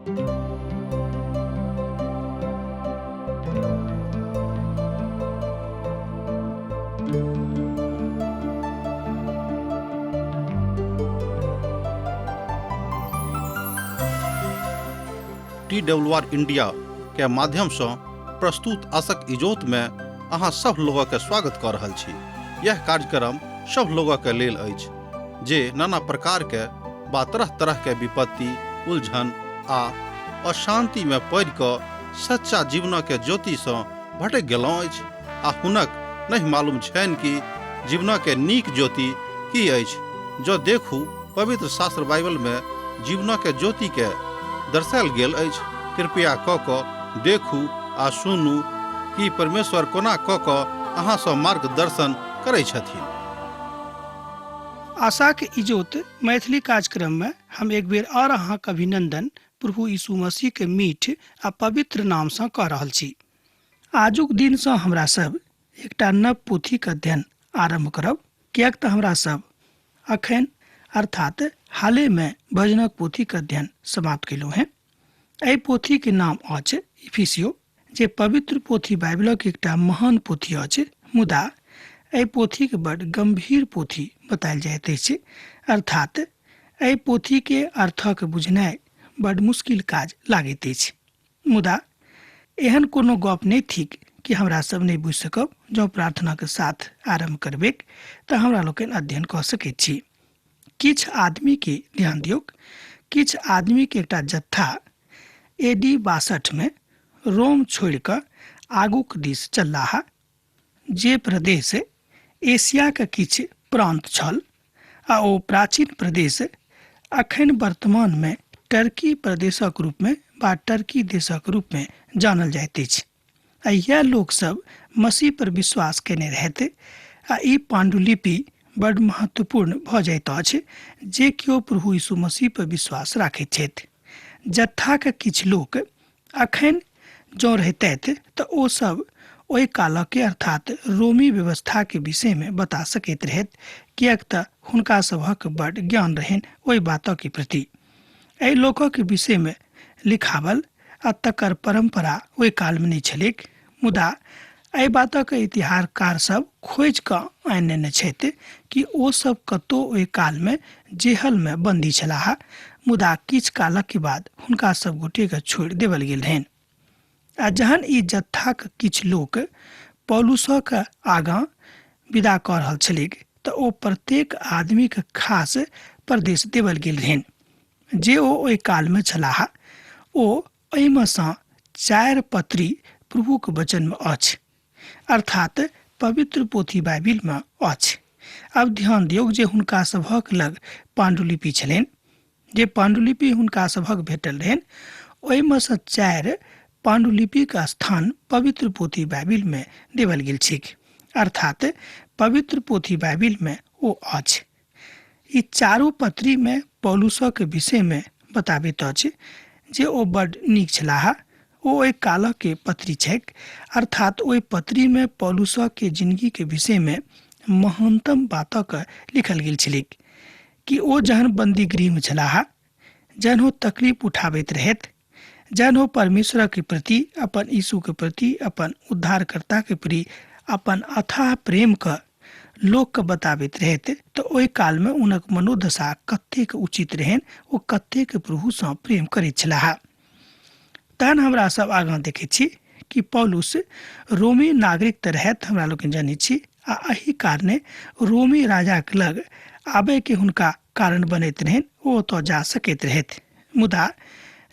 T W R India के माध्यम से प्रस्तुत आशक इजोत में अहाँ सब लोगक के स्वागत कऽ रहल छी। यह कार्यक्रम सब लोगक के लेल अछि जे नाना प्रकार के बा तरह तरह के विपत्ति, उलझन आ अशांति में पड़ि कऽ सच्चा जीवन के ज्योति सँ भटकि गेलहुँ अछि आ हुनक नहि मालूम छनि कि जीवन के नीक ज्योति की अछि। जँ देखू पवित्र शास्त्र बाइबल में जीवन के ज्योति के दर्शायल गेल अछि। कृपया कऽ कऽ देखू आ सुनू कि परमेश्वर कोना कऽ कऽ अहाँ सँ मार्गदर्शन करै छथिन। आशाक इजोत मैथिली कार्यक्रम में हम एक बेर और अहाँक अभिनंदन प्रभु यीशु मसीह के मीठ आ पवित्र नाम सँ कऽ रहल छी। आजुक दिन सँ हमरा सब एकटा नव पोथीक अध्ययन आरम्भ करब, किएक तऽ हमरा सब अखन अर्थात हाले में भजनक पोथीक अध्ययन समाप्त केलहुँ हेँ। एहि पोथीके नाम अछि इफिसियो, जे पवित्र पोथी बाइबलक एकटा महान पोथी अछि, मुदा एहि पोथीके बड गंभीर पोथी बतायल जाइत अछि, अर्थात एहि पोथीके अर्थक बुझनाइ बड मुश्किल काज लागैत अछि। मुदा एहन कोनो गप नहि थिक कि हमरा सब नहि बुझि सकब। जँ प्रार्थनाके साथ आरम्भ करबैक तऽ हमरा लोकनि अध्ययन कऽ सकैत छी। किछु आदमीके ध्यान दियौक, किछु आदमीके एकटा जत्था ए डी 62 मे रोम छोड़ि कऽ आगूक दिस चललाह, जे प्रदेश एशियाक किछु प्रान्त छल आ ओ प्राचीन प्रदेश अखन वर्तमानमे टर्की प्रदेशक रूपमे वा टर्की देशक रूपमे जानल जाइत अछि। आ इएह लोकसभ मसीह पर विश्वास केने रहथि आ ई पाण्डुलिपि बड महत्वपूर्ण भऽ जाइत अछि जे केओ प्रभु यीशु मसीह पर विश्वास राखैत छथि। जत्थाक किछु लोक अखन जँ रहितथि तऽ ओ सब ओहि कालके अर्थात रोमी व्यवस्थाके विषयमे बता सकैत रहथि, किएक तऽ हुनका सभक बड ज्ञान रहनि ओहि बातक प्रति। एहि लोकक विषयमे लिखावल आ तकर परम्परा ओहि कालमे नहि छलैक, मुदा एहि बातक इतिहासकार सब खोजि कऽ आनि नेने छथि कि ओ सब कतौ ओहि कालमे जेहलमे बन्दी छलाह, मुदा किछु कालक बाद हुनका सब गोटेके छोड़ि देवल गेल रहनि। आ जहन ई जत्थाक किछु लोक पौलुसक आगाँ विदा कऽ रहल छलैक तऽ ओ प्रत्येक आदमीके खास प्रदेश देवल गेल रहनि। जे ओ ओहि कालमे छलाह ओ एहिमे सँ 4 पत्री प्रभुक वचनमे अछि, अर्थात पवित्र पोथी बाइबिलमे अछि। आब ध्यान दियौक जे हुनका सभक लग पाण्डुलिपि छलनि, जे पाण्डुलिपि हुनका सभक भेटल रहनि ओहिमे सँ 4 पाण्डुलिपिक स्थान पवित्र पोथी बाइबिलमे देवल गेल छैक, अर्थात पवित्र पोथी बाइबिलमे ओ अछि। ई चारू पत्रीमे पौलुसक विषयमे बताबैत अछि जे ओ बड नीक छलाह। ओ ओहि कालके पत्री छैक, अर्थात ओहि पत्रीमे पौलुसके जिंदगीके विषयमे महानतम बातक लिखल गेल छलैक कि ओ जहन बंदी गृहमे छलाह, जहन ओ तकलीफ उठाबैत रहथि, जहन ओ परमेश्वरके प्रति, अपन यीशुके प्रति, अपन उद्धारकर्ताके प्रति अपन अथाह प्रेमके लोकके बताबैत रहथि, तऽ ओहि कालमे हुनक मनोदशा कतेक उचित रहनि, ओ कतेक प्रभुसँ प्रेम करैत छलाह। तहन हमरा सब आगाँ देखैत छी कि पौलुस रोमी नागरिक तऽ रहथि, हमरा लोकनि जनैत छी, आ एहि कारणे रोमी राजाके लग आबयके हुनका कारण बनैत रहनि, ओ ओतऽ जा सकैत रहथि। मुदा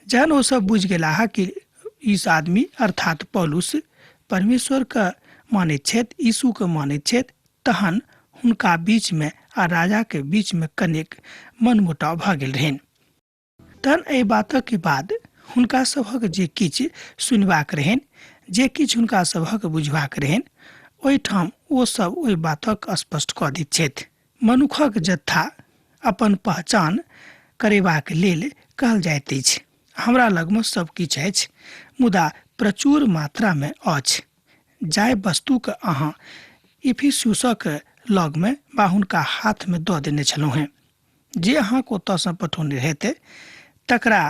जहन ओ सब बुझि गेलाह कि इस आदमी अर्थात पौलुस परमेश्वरके मानैत छथि, यीशुके मानैत छथि, तहन हुनका बीचमे आ राजाके बीचमे कनेक मनमुटाव भऽ गेल रहनि। तहन एहि बातक बाद हुनका सभक जे किछु सुनबाक रहनि, जे किछु हुनका सभक बुझबाक रहनि, ओहिठाम ओ सब ओहि बातक स्पष्ट कऽ दैत छथि। मनुखक जत्था अपन पहचान करेबाक लेल कहल जाइत अछि। हमरा लगमे सब किछु अछि, मुदा प्रचुर मात्रामे अछि। जाहि वस्तुके अहाँ इफिसुसक लगमे वा हुनका हाथमे दऽ देने छलहुँ हेँ, जे अहाँके ओतऽसँ पठौने रहथि, तकरा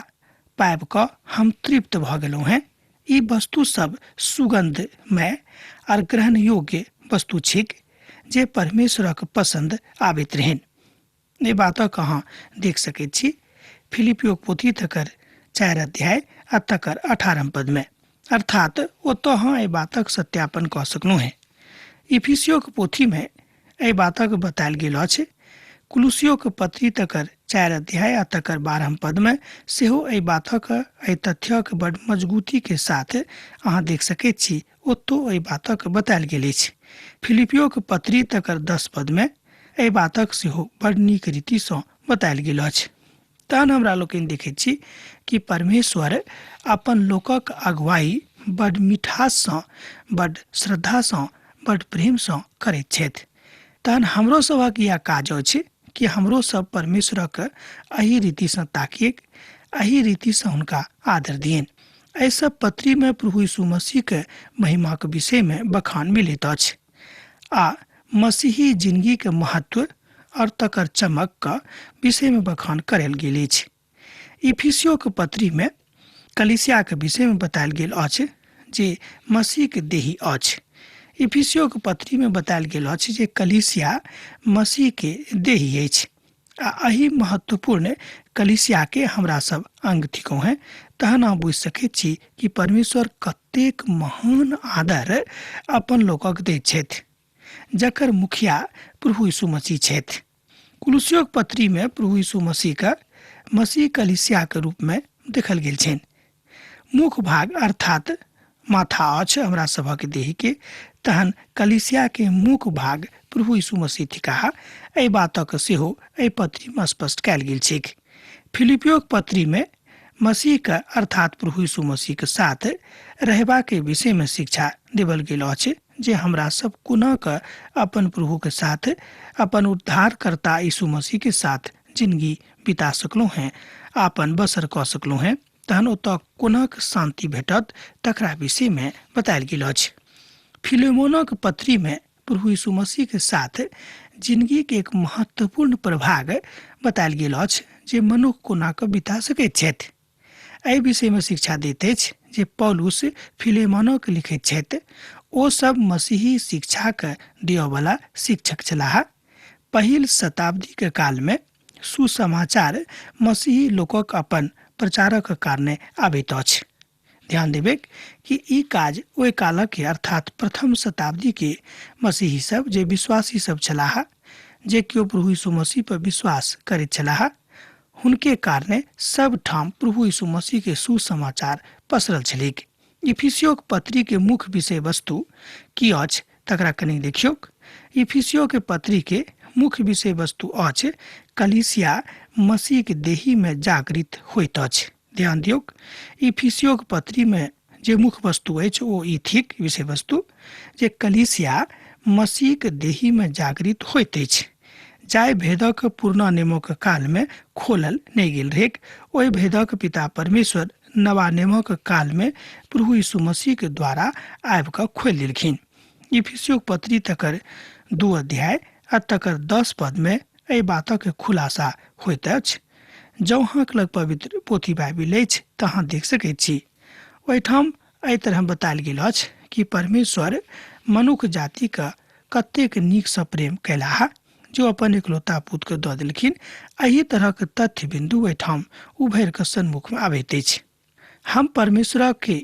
पाबि कऽ हम तृप्त भऽ गेलहुँ हेँ। ई वस्तु सब सुगन्धमय आर ग्रहण योग्य वस्तु छिक जे परमेश्वरक पसन्द आबैत रहनि। एहि बातक अहाँ देख सकैत छी फिलिपियोक पोथी तकर 4 अध्याय आ तकर 18 पदमे, अर्थात ओतऽ अहाँ एहि बातक सत्यापन कऽ सकलहुँ हेँ। इफिसियोक पोथीमे एहि बातक बतायल गेल अछि। कुलुसियोक पत्री तकर 4 अध्याय आ तकर 12 पदमे सेहो एहि बातक, एहि तथ्यक बड मजबूती के साथ अहाँ देख सकैत छी, ओतौ एहि बातक बतायल गेल अछि। फिलिपियोक पत्री तकर 10 पदमे एहि बातक सेहो बड नीक रीतिसँ बतायल गेल अछि। तहन हमरा लोकनि देखैत छी कि परमेश्वर अपन लोकक अगुवाई बड मिठाससँ, बड श्रद्धासँ, बड प्रेमसँ करैत छथि। तहन हमरो सभक इएह काज अछि कि हमरो सब परमेश्वरक एहि रीतिसँ ताकिएक, एहि रीतिसँ हुनका आदर दियनि। एहि सब पत्रीमे प्रभु यीशु मसीहके महिमाक विषयमे बखान मिलैत अछि आ मसीही जिंदगीके महत्व और तकर चमक के विषय में बखान करल गेल अछि। इफिसियो के पत्री में कलीसिया के विषय में बतायल गेल अछि जे मसीह के देही अछि। इफिसियो के पत्री में बतायल गेल अछि जे कलीसिया मसीह के देही अछि आ एहि महत्वपूर्ण कलीसिया के हमरा सब अंग थिकहुँ हैं। तहन अहाँ बुझि सकैत छी कि परमेश्वर कतेक महान आदर अपन लोकक दैत छथि, जकर मुखिया प्रभु यीशु मसीह छथि। कुलुसियोक पत्री में प्रभु यीशु मसीह के मसीह कलीसिया के रूप में देखल गेल छनि। मुख्य भाग अर्थात माथा अछि हमरा सभक देह के, तहन कलीसिया के मुख्य भाग प्रभु यीशु मसीह थिकाह। एहि बातक सेहो एहि पत्री में स्पष्ट कयल गेल छैक। फिलिपियोक पत्री में मसीह के अर्थात प्रभु यीशु मसीह के साथ रहबा के विषय में शिक्षा देवल गेल अछि जे हमरा सब कोना के अपन प्रभु के साथ, अपन उद्धारकर्ता यीशु मसीह के साथ जिंदगी बिता सकलहुँ हैं, अपन बसर कऽ सकलहुँ हैं। तहन ओतऽ कोनाक शांति भेटत तकरा विषय में बतायल गेल अछि। फिलेमोनक पत्री में प्रभु यीशु मसीह के साथ जिंदगी के एक महत्वपूर्ण प्रभाग बतायल गेल अछि जे मनुख कोना कऽ बिता सकैत छथि। एहि विषय में शिक्षा दैत अछि जे पौलुस फिलेमोनक लिखैत छथि। ओ सब मसीही शिक्षाक दिअवला शिक्षक छलाह। पहिल शताब्दी के काल में सुसमाचार मसीही लोकक अपन प्रचारक कारणे आबैत अछि। ध्यान देबैक कि ई काज ओहि कालक के अर्थात प्रथम शताब्दी के मसीही सब जे विश्वासी सब छलाह, जे केओ प्रभु यीशु मसीह पर विश्वास करैत छलाह, हुनके कारणे सब ठाम प्रभु यीशु मसीह के सुसमाचार पसरल छलैक। इफिसियोक पत्री के मुख्य विषय वस्तु की अछि तकरा कनि देखियौक। इफिसियो के पत्री के मुख्य विषय वस्तु अछि कलीसिया मसीह के देही में जागृत होइत अछि। ध्यान दियौक, इफिसियोक पत्री में जे मुख्य वस्तु अछि ओ ई थिक विषय वस्तु जे कलीसिया मसीह के देही में जागृत होइत अछि। जाहि भेदक पुरना नियमक काल में खोलल नहि गेल रहैक, ओहि भेदक पिता परमेश्वर नवा नियमक काल में प्रभु यीशु मसीह के द्वारा आबि कऽ खोलि देलखिन। इफिसियोक पत्री तकर 2 अध्याय आ तकर 10 पद में एहि बातक खुलासा होइत अछि। जँ अहाँक लग पवित्र पोथी बाइबिल अछि तऽ अहाँ देख सकैत छी। ओहिठाम एहि तरह बतायल गेल अछि कि परमेश्वर मनुख जातिके कतेक नीकसँ प्रेम कयलाह जो अपन इकलौता पुत्रके दऽ देलखिन। एहि तरहक तथ्य बिन्दु एहिठाम उभरि कऽ सन्मुखमे आबैत अछि। हम परमेश्वरके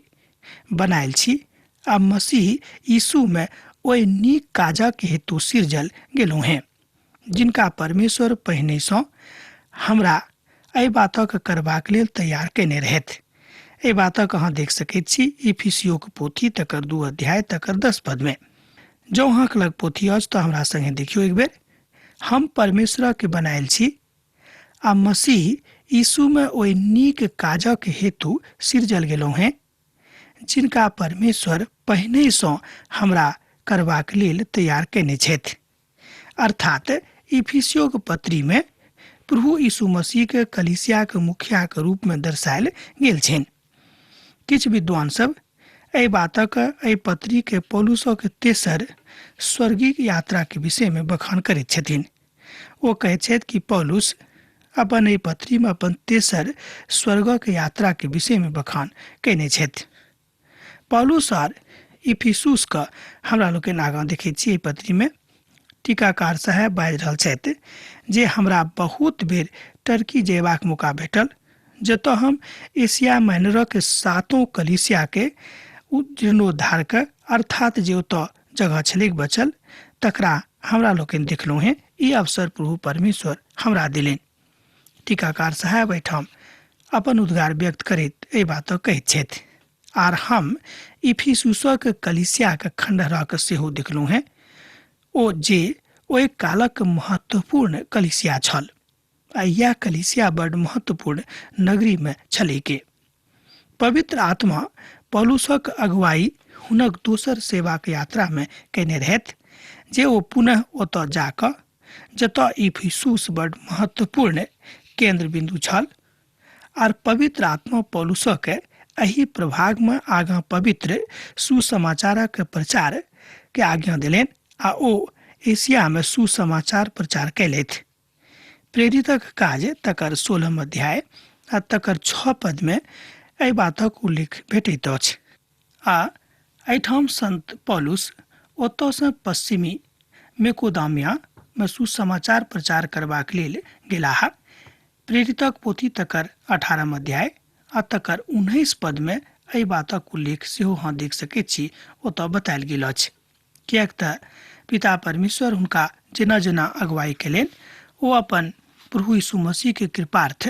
बनायल छी आ मसीह यीशुमे ओहि नीक काजक हेतु सिरजल गेलहुँ हेँ जिनका परमेश्वर पहिनेसँ हमरा एहि बातक करबाक लेल तैयार कयने रहथि। एहि बातक अहाँ देख सकैत छी इफिसियोक पोथी तकर 2 अध्याय तकर 10 पदमे। जँ अहाँक लग पोथी अछि तऽ हमरा संगे देखियौ एक बेर। हम परमेश्वरके बनायल छी आ मसीह यीशुमे ओहि नीक काजक हेतु सिरजल गेलहुँ हेँ जिनका परमेश्वर पहिनेसँ हमरा करबाक लेल तैयार कयने छथि। अर्थात इफिसियोक पत्री में प्रभु यीशु मसीह के कलीसिया के मुखिया के रूप में दर्शायल गेल छनि। किछु विद्वान सब एहि बातक एहि पत्री के पौलुसक तेसर स्वर्गीय यात्रा के विषय में बखान करैत छथिन। ओ कहैत छथि कि पौलुस अपन एहि पत्रीमे अपन तेसर स्वर्गक यात्राके विषयमे बखान कयने छथि। पौलुस आर इफिसुसके हमरा लोकनि आगाँ देखैत छी। एहि पत्रीमे टीकाकार साहेब बाजि रहल छथि जे हमरा बहुत बेर टर्की जयबाक मौका भेटल, जतऽ हम एशिया माइनरक सातों कलीसियाके जीर्णोद्धारके, अर्थात जे ओतऽ जगह छलैक बचल, तकरा हमरा लोकनि देखलहुँ हेँ। ई अवसर प्रभु परमेश्वर हमरा देलनि। टीकाकार साहेब एहिठाम अपन उद्गार व्यक्त करैत एहि बातक कहैत छथि, आर हम इफिसुसक कलीसियाक खंडहरक सेहो देखलहुँ हेँ, ओ जे ओहि कालक महत्वपूर्ण कलीसिया छल आ इएह कलीसिया बड महत्वपूर्ण नगरीमे छलैके। पवित्र आत्मा पौलुसक अगुवाई हुनक दोसर सेवाक यात्रामे कयने रहथि, जे ओ पुनः ओतऽ जाकऽ जतऽ इफिसुस बड महत्वपूर्ण केन्द्र बिन्दु छल, आर पवित्र आत्मा पौलुसके एहि प्रभागमे आगाँ पवित्र सुसमाचारक प्रचार के आज्ञा देलनि आ ओ एशियामे सुसमाचार प्रचार कयलथि। प्रेरितक काज तकर 16 अध्याय आ तकर 6 पदमे एहि बातक उल्लेख भेटैत अछि। आ एहिठाम संत पौलुस ओतऽसँ पश्चिमी मेकोदामियामे सुसमाचार प्रचार करबाक लेल गेलाह। प्रेरितक पोथी तकर 18 अध्याय आ तकर 19 पदमे एहि बातक उल्लेख सेहो अहाँ देख सकैत छी, ओतऽ बतायल गेल अछि। किएक तऽ पिता परमेश्वर हुनका जेना जेना अगुवाई कयलनि, ओ अपन प्रभु यीशु मसीहके कृपार्थ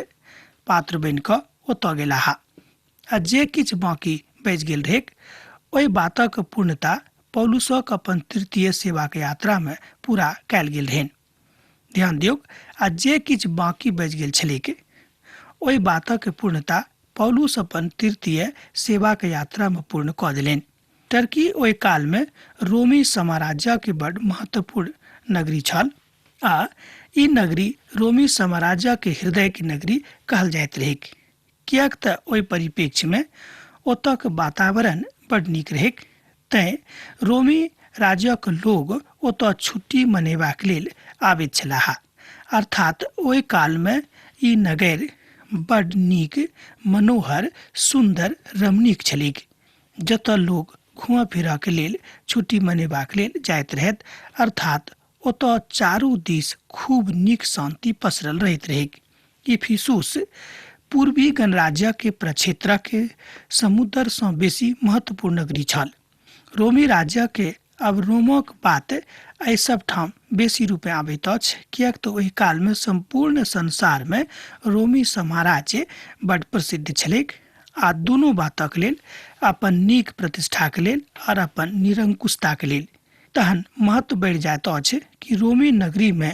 पात्र बनि कऽ ओतऽ गेलाह आ जे किछु बाँकी बचि गेल रहैक ओहि बातक पूर्णता पौलुसक अपन तृतीय सेवाक यात्रामे पूरा कयल गेल रहनि। ध्यान दियौक, आ जे किछु बाँकी बचि गेल छलैक ओहि बातक पूर्णता पौलुस अपन तृतीय सेवाक यात्रामे पूर्ण कऽ देलनि। टर्की ओहि कालमे रोमी साम्राज्यके बड महत्वपूर्ण नगरी छल आ ई नगरी रोमी साम्राज्यके हृदयके नगरी कहल जाइत रहैक, किएक तऽ ओहि परिप्रेक्ष्यमे ओतऽके वातावरण बड नीक रहैक। तैँ रोमी राज्यक लोग ओतऽ छुट्टी मनेबाक लेल आबैत छलाह। अर्थात ओहि कालमे ई नगर बड नीक, मनोहर, सुन्दर, रमणीक छलैक, जतऽ लोग घूमऽ फिरऽके लेल, छुट्टी मनेबाक लेल जाइत रहैत। अर्थात ओतऽ चारू दिस खूब नीक शान्ति पसरल रहैत रहैक। इफिसुस पूर्वी गणराज्यके प्रक्षेत्रके समुद्रसँ बेसी महत्वपूर्ण नगरी छल। रोमी राज्यके अब रोमक बात एहि सब ठाम बेसी रूपेँ आबैत अछि, किएक तऽ ओहि कालमे सम्पूर्ण संसारमे रोमी साम्राज्य बड प्रसिद्ध छलैक आ दुनू बातक लेल, अपन नीक प्रतिष्ठाके लेल आओर अपन निरंकुशताके लेल। तहन महत्व बढ़ि जाइत अछि कि रोमी नगरीमे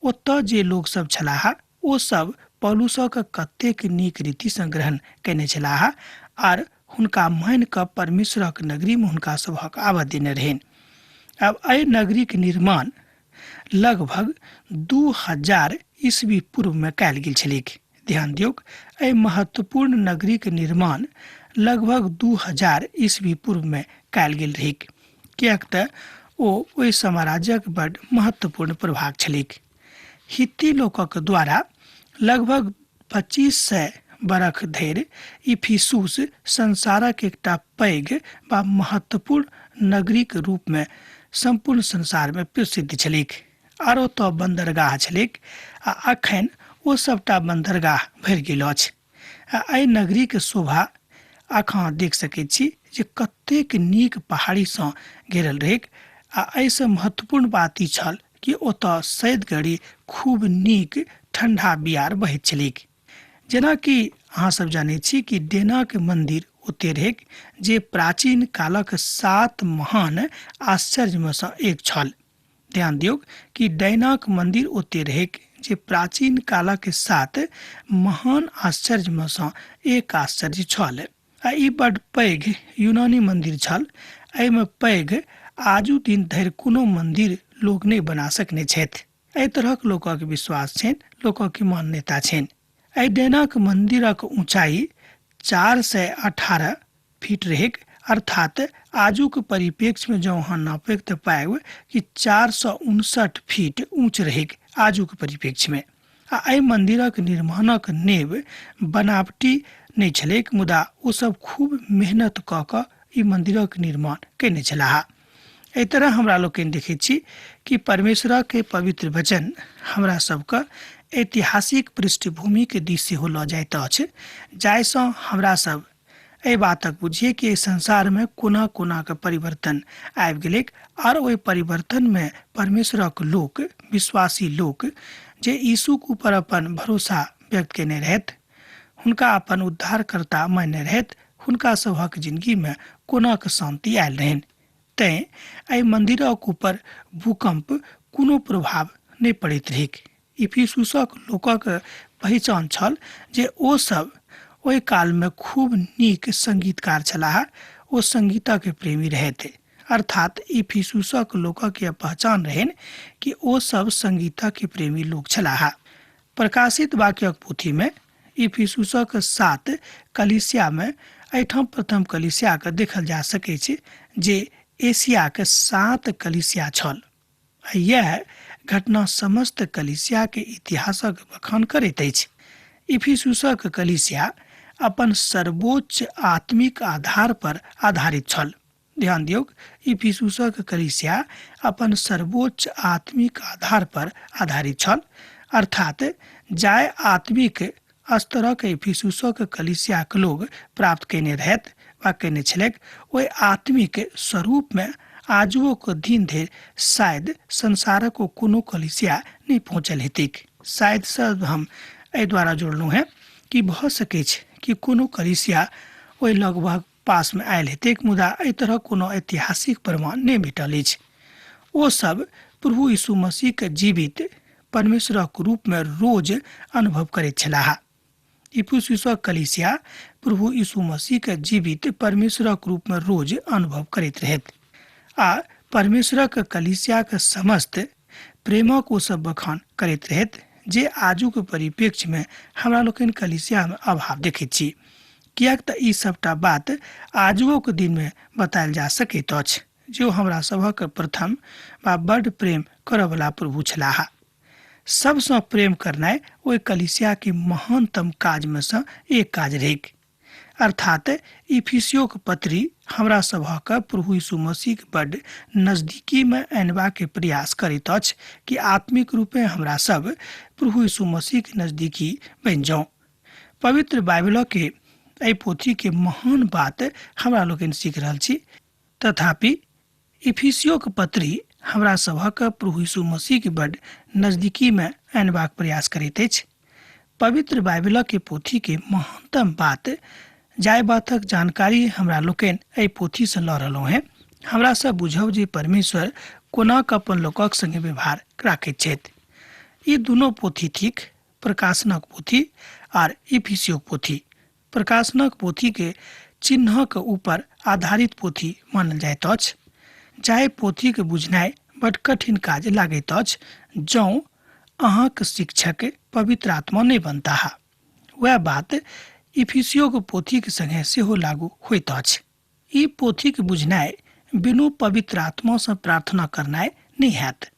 ओतऽ जे लोकसभ छलाह ओ सब पौलुसक कतेक नीक रीतिसँ ग्रहण कयने छलाह आर हुनका मानि कऽ परमेश्वरक नगरीमे हुनका सभक आबऽ देने रहनि। आब एहि नगरीक निर्माण लगभग 2000 ईस्वी पूर्वमे कयल गेल छलैक। ध्यान दियौक, एहि महत्वपूर्ण नगरीक निर्माण लगभग 2000 ईस्वी पूर्वमे कयल गेल रहैक, किएक तऽ ओ ओहि साम्राज्यक बड महत्वपूर्ण प्रभाग छलैक। हित्ती लोकक द्वारा लगभग 2500 बरख धरि इफिसुस संसारक एकटा पैघ वा महत्वपूर्ण नगरीक रूपमे सम्पूर्ण संसारमे प्रसिद्ध छलैक। आरो तऽ बन्दरगाह छलैक आ अखन ओ सबटा बन्दरगाह भरि गेल अछि। आ एहि नगरीक शोभा अखन देख सकैत छी जे कतेक नीक पहाड़ीसँ घेरल रहैक। आ एहिसँ महत्वपूर्ण बात ई छल कि ओतऽ सैदगढ़ी खूब नीक ठण्डा बियार बहैत छलैक। जेनाकि अहाँ सब जानै छी कि डेनाक मन्दिर ओते रहैक, जे प्राचीन कालक 7 महान आश्चर्यमे सँ एक छल। ध्यान दियौक कि डैनाक मन्दिर ओते रहैक, जे प्राचीन कालक 7 महान आश्चर्यमे सँ एक आश्चर्य छल। आ ई बड पैघ यूनानी मन्दिर छल। एहिमे पैघ आजू दिन धरि कोनो मन्दिर लोक नहि बना सकने छथि। एहि तरहक लोकक विश्वास छनि, लोकक मान्यता छनि। एहि डैनाक मन्दिरक ऊँचाइ 418 फीट रहैक, अर्थात आजुक परिप्रेक्ष्यमे जँ अहाँ नापैक तऽ पायब कि 459 फीट ऊँच रहैक आजुक परिप्रेक्ष्यमे। आ एहि मन्दिरक निर्माणक नेव बनावटी नहि छलैक, मुदा ओसभ खूब मेहनत कऽ कऽ ई मन्दिरक निर्माण कयने छलाह। एहि तरह हमरा लोकनि देखैत छी कि परमेश्वरक पवित्र वचन हमरा सबके ऐतिहासिक पृष्ठभूमिके दिस सेहो लऽ जाइत अछि, जाहिसँ हमरा सब एहि बातक बुझिए कि एहि संसारमे कोना कोना के परिवर्तन आबि गेलैक आर ओहि परिवर्तनमे परमेश्वरक लोक, विश्वासी लोक जे यीशुक ऊपर अपन भरोसा व्यक्त केने रहथि, हुनका अपन उद्धारकर्ता मानने रहथि, हुनका सभक जिंदगीमे कोना के शान्ति आयल रहनि। तैँ एहि मन्दिरक ऊपर भूकम्प कोनो प्रभाव नहि पड़ैत रहैक। इफिसुसक लोकक पहिचान छल जे ओ सब ओहि कालमे खूब नीक संगीतकार छलाह, ओ संगीतक प्रेमी रहथि। अर्थात इफिसुसक लोकक यह पहचान रहनि कि ओ सब संगीतक प्रेमी लोक छलाह। प्रकाशित वाक्यक पोथीमे इफिसुसक 7 कलीसियामे एहिठाम प्रथम कलीसियाके देखल जा सकैत छै जे एशियाके 7 कलीसिया छल। यह घटना समस्त कलीसियाके इतिहासक बखान करैत अछि। इफिसुसक कलीसिया अपन सर्वोच्च आत्मिक आधार पर आधारित छल। ध्यान दियौक, इफिसुसक कलीसिया अपन सर्वोच्च आत्मिक आधार पर आधारित छल। अर्थात जाय आत्मिक स्तरक इफिसुसक कलीसियाक लोग प्राप्त कयने रहथि वा कयने छलैक, ओहि आत्मिक स्वरूपमे आजुओक दिन धरि शायद संसारक कोनो कलीसिया नहि पहुँचल हेतैक। शायद सब हम एहि द्वारा जोड़लहुँ हेँ कि भऽ सकैछ कि कोनो कलीसिया ओहि लगभग पासमे आयल हेतैक, मुदा एहि तरहक कोनो ऐतिहासिक प्रमाण नहि भेटल अछि। ओ सब प्रभु यीशु मसीहके जीवित परमेश्वरक रूपमे रोज अनुभव करैत छलाह। इफिसुसक कलीसिया प्रभु यीशु मसीहके जीवित परमेश्वरक रूपमे रोज अनुभव करैत रहैत आ परमेश्वरक कलीसियाक समस्त प्रेमक ओ सब बखान करैत रहैत, जे आजुक परिप्रेक्ष्यमे हमरा लोकनि कलीसियामे अभाव देखैत छी। किएक तऽ ई सबटा बात आजुओक दिनमे बतायल जा सकैत अछि जे हमरा सभक प्रथम वा बड्ड प्रेम करऽवला प्रभु छलाह। सबसँ प्रेम करनाइ ओहि कलीसियाके महानतम काजमे सँ एक काज रहैक। अर्थात इफिसियोक पत्री हमरा सभक प्रभु यीशु मसीहक बड्ड नजदीकीमे अनबाके प्रयास करैत अछि कि आत्मिक रूपे हमरा सब प्रभु यीशु मसीहक नजदीकी बनि जाउँ। पवित्र बाइबलके एहि पोथीके महान बात हमरा लोकनि सीख रहल छी। तथापि इफिसियोक पत्री हमरा सभक प्रभु यीशु मसीहके बड्ड नजदीकीमे अनबाक प्रयास करैत अछि। पवित्र बाइबलके पोथीके महानतम बात जाहि बातक जानकारी हमरा लोकनि एहि पोथीसँ लऽ रहलहुँ हेँ, हमरा सब बुझब जे परमेश्वर कोना कऽ अपन लोकक संगे व्यवहार राखैत छथि। ई दुनू पोथी थिक, प्रकाशनक पोथी आर इफिसियोक पोथी। प्रकाशनक पोथीके चिन्हक ऊपर आधारित पोथी मानल जाइत अछि, जाहि पोथीके बुझनाइ बड कठिन काज लागैत अछि जौं अहाँक शिक्षक पवित्र आत्मा नहि बनताह। वएह बात इफिसियोक पोथीक संगे सेहो लागू होइत अछि। ई पोथीक बुझनाइ बिनु पवित्र आत्मासँ प्रार्थना करनाइ नहि हैत।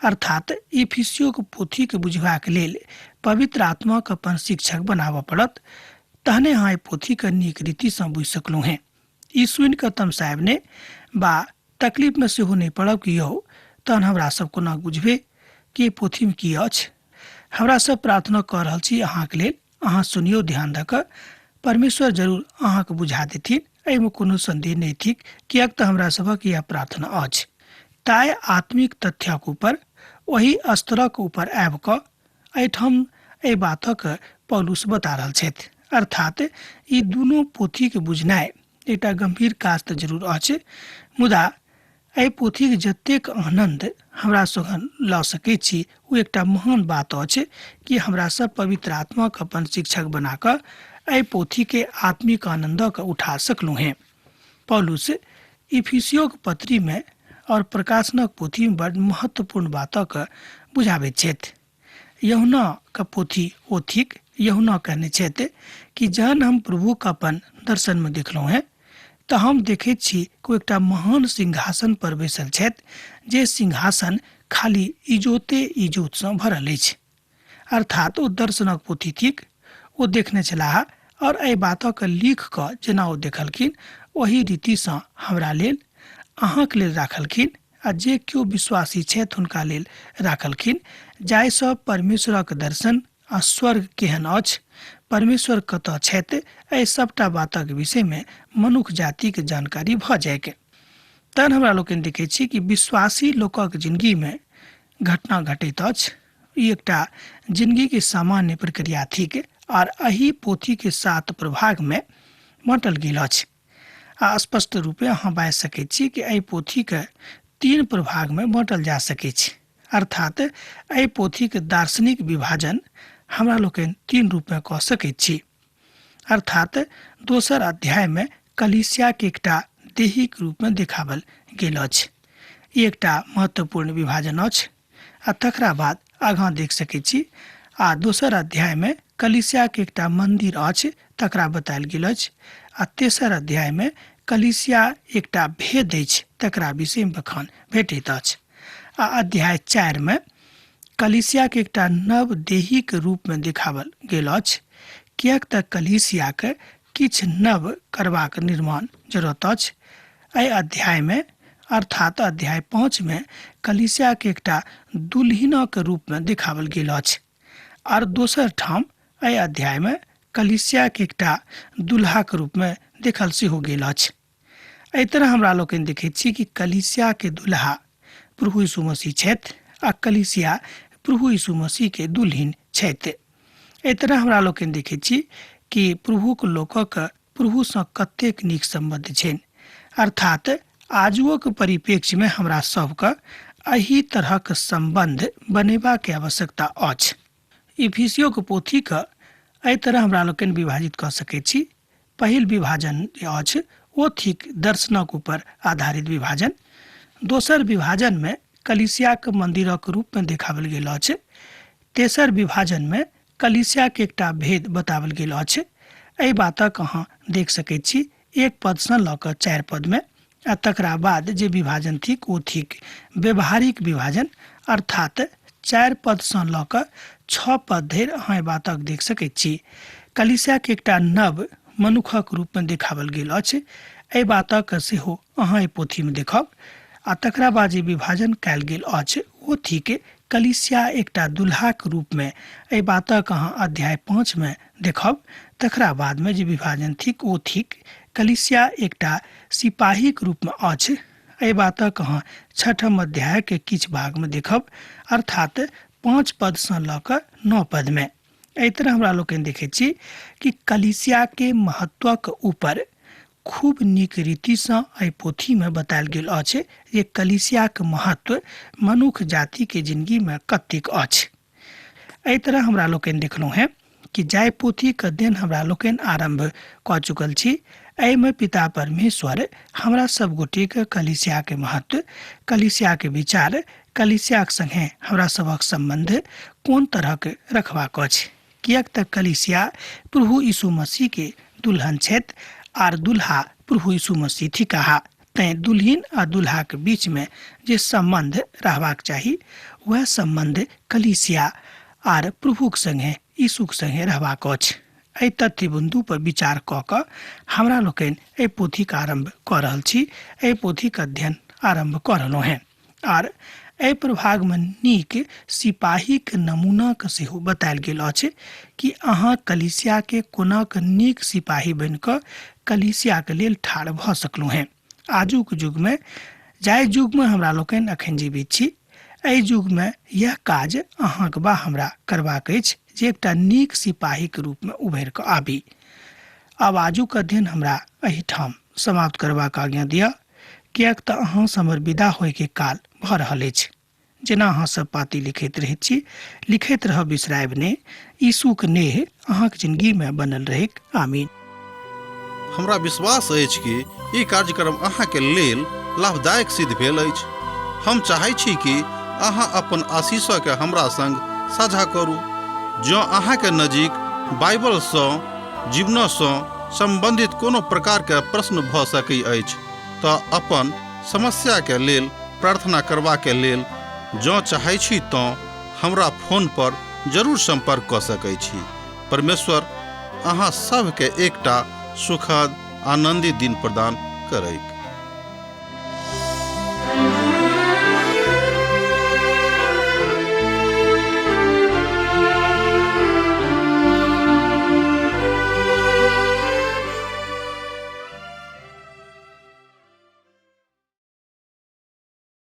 अर्थात इफिसियोक पोथीक बुझबाक लेल पवित्र आत्माक अपन शिक्षक बनाबऽ पड़त, तहने अहाँ एहि पोथीके नीक रीतिसँ बुझि सकलहुँ हेँ। ई सुनि कऽ तमसायब नहि बा तकलीफमे सेहो नहि पड़ब कि यौ तहन हमरा सब कोना बुझबै कि एहि पोथीमे की अछि। हमरा सब प्रार्थना कऽ रहल छी अहाँके लेल, अहाँ सुनियौ ध्यान दऽ कऽ, परमेश्वर जरूर अहाँके बुझा देथिन, एहिमे कोनो सन्देह नहि थिक, किएक तऽ हमरा सभक इएह प्रार्थना अछि। ताहि आत्मिक तथ्यक ऊपर, ओहि स्तरक ऊपर आबि कऽ एहिठाम एहि बातक पौलुस बता रहल छथि। अर्थात ई दुनू पोथीके बुझनाइ एकटा गम्भीर काज तऽ जरूर अछि, मुदा एहि पोथीके जतेक आनन्द हमरा सब लऽ सकै छी ओ एकटा महान बात अछि कि हमरा सब पवित्र आत्माके अपन शिक्षक बना कऽ एहि पोथीके आत्मिक आनन्दके उठा सकलहुँ हेँ। पौलुस इफिसियोक पत्रीमे और प्रकाशनक पोथीमे बड महत्वपूर्ण बातक बुझाबैत छथि। यूहन्ना के पोथी ओ थिक। यूहन्ना कहने छथि कि जहन हम प्रभु के अपन दर्शन में देखलहुँ हेँ तऽ हम देखैत छी कि ओ एकटा महान सिंहासन पर बैसल छथि, जे सिंहासन खाली इजोते इजोत सँ भरल अछि। अर्थात ओ दर्शनक पोथी थिक। ओ देखने छलाह आओर एहि बातक लिख कऽ जेना ओ देखलखिन ओही रीतिसँ हमरा लेल, अहाँक लेल राखलखिन आ जे केओ विश्वासी छथि हुनका लेल राखलखिन, जाहिसँ परमेश्वरक दर्शन आ स्वर्ग केहन अछि, परमेश्वर कतऽ छथि, एहि सभटा बातक विषयमे मनुख जातिक जानकारी भऽ जाइक। तहन हमरा लोकनि देखै छी कि विश्वासी लोकक जिनगीमे घटना घटैत अछि। ई एकटा जिनगीके सामान्य प्रक्रिया थिक आर एहि पोथीके 7 प्रभागमे बाँटल गेल अछि। आ स्पष्ट रूपे अहाँ बाजि सकैत छी कि एहि पोथीके 3 प्रभागमे बाँटल जा सकैत छै। अर्थात एहि पोथीके दार्शनिक विभाजन हमरा लोकनि 3 रूपमे कऽ सकैत छी। अर्थात दोसर अध्यायमे कलीसियाके एकटा देहिक रूपमे देखावल गेल अछि। ई एकटा महत्वपूर्ण विभाजन अछि। आ तकरा बाद आगाँ देख सकैत छी आ दोसर अध्यायमे कलीसियाके एकटा मन्दिर अछि तकरा बतायल गेल अछि। आ तेसर अध्यायमे कलीसिया एकटा भेद अछि तकरा विषयमे बखान भेटैत अछि। आ अध्याय 4 मे कलीसियाके एकटा नव देहीके रूपमे देखावल गेल अछि, किएक तऽ कलीसियाके किछु नव करबाक निर्माण जरूरत अछि। एहि अध्यायमे अर्थात अध्याय 5 मे कलीसियाके एकटा दुल्हिनक रूपमे देखावल गेल अछि। आर दोसर ठाम एहि अध्यायमे कलीसियाके एकटा दुल्हाक रूपमे देखल सेहो गेल अछि। एहि तरह हमरा लोकनि देखैत छी कि कलीसियाके दुल्हा प्रभु यीशु मसीह छथि आ कलीसिया प्रभु यीशु मसीहके दुल्हिन छथि। एहि तरह हमरा लोकनि देखैत छी कि प्रभुक लोकक प्रभुसँ कतेक नीक सम्बन्ध छनि। अर्थात आजुओक परिप्रेक्ष्यमे हमरा सबके एहि तरहक सम्बन्ध बनेबाक आवश्यकता अछि। इफिसियोक पोथीके एहि तरह हमरा लोकनि विभाजित कऽ सकैत छी। पहिल विभाजन जे अछि ओ थिक दर्शनक ऊपर आधारित विभाजन। दोसर विभाजनमे कलीसियाक मन्दिरक रूपमे देखाओल गेल अछि। तेसर विभाजनमे कलीसियाक एकटा भेद बताओल गेल अछि। एहि बातक अहाँ देख सकैत छी 1 पदसँ लऽ कऽ 4 पदमे। आ तकरा बाद जे विभाजन थिक ओ थिक व्यवहारिक विभाजन, अर्थात 4 पदसँ लऽ कऽ 6 पद धरि अहाँ एहि बातक देख सकैत छी। कलीसियाक एकटा नव मनुखक रूपमे देखाओल गेल अछि। एहि बातक सेहो अहाँ एहि पोथीमे देखब। आ तकरा बाद जे विभाजन कयल गेल अछि ओ थिक कलीसिया एकटा दुल्हाक रूपमे। एहि बातक अहाँ अध्याय 5 मे देखब। तकरा बादमे जे विभाजन थिक ओ थिक कलीसिया एकटा सिपाहीक रूपमे अछि। एहि बातक अहाँ 6 अध्यायके किछु भागमे देखब, अर्थात 5 पदसँ लऽ कऽ 9 पदमे। एहि तरह हमरा लोकनि देखैत छी कि कलीसियाके महत्वक ऊपर खूब नीक रीतिसँ एहि पोथीमे बतायल गेल अछि जे कलीसियाक महत्व मनुख जातिके जिनगीमे कतेक अछि। एहि तरह हमरा लोकनि देखलहुँ हेँ कि जाहि पोथीके अध्ययन हमरा लोकनि आरम्भ कऽ चुकल छी एहिमे पिता परमेश्वर हमरा सब गोटेके कलीसियाके महत्व, कलीसियाके विचार, कलीसियाक सङ्गे हमरा सभक सम्बन्ध कोन तरहक रखबाक अछि, किएक तऽ कलीसिया प्रभु यीशु मसीहके दुल्हन छथि आर दुल्हा प्रभु यीशु मसीह थिकाह। तैँ दुल्हिन आ दुल्हाके बीचमे जे सम्बन्ध रहबाक चाही वएह सम्बन्ध कलीसिया आर प्रभुक सङ्गे यीशुक सङ्गे रहबाक अछि। एहि तथ्य बिन्दु पर विचार कऽ कऽ हमरा लोकनि एहि पोथीके आरम्भ कऽ रहल छी, एहि पोथीके अध्ययन आरम्भ कऽ रहलहुँ हेँ। आर एहि प्रभागमे नीक सिपाहीके नमूनाके सेहो बतायल गेल अछि कि अहाँ कलीसियाके कोना कऽ नीक सिपाही बनि कऽ कलीसियाके लेल ठाढ़ भऽ सकलहुँ हेँ। आजुक युगमे, जाहि युगमे हमरा लोकनि एखन जीवित छी, एहि युगमे यह काज अहाँके बा हमरा करबाक अछि जे एकटा नीक सिपाहीके रूपमे उभरि कऽ आबी। आब आजुक अध्ययन हमरा एहिठाम समाप्त करबाक आज्ञा दिअ, किएक तऽ अहाँसँ हमर विदा होइके काल भऽ रहल अछि। जेना अहाँ सब पाती लिखैत रहैत छी, लिखैत रहब, बिसरायब नहि। यीशुक नेह अहाँक जिंदगीमे बनल रहैक। आमीन। हमरा विश्वास अछि कि ई कार्यक्रम अहाँके लेल लाभदायक सिद्ध भेल अछि। हम चाहै छी कि अहाँ अपन आशीषके हमरा संग साझा करू। जँ अहाँके नजीक बाइबलसँ जीवनसँ सम्बन्धित कोनो प्रकारके प्रश्न भऽ सकै अछि तऽ अपन समस्याके लेल प्रार्थना करबाके लेल जँ चाहै छी तँ हमरा फोन पर जरूर संपर्क कऽ सकै छी। परमेश्वर अहाँ सभके एकटा सुखद आनंदित दिन प्रदान करैक।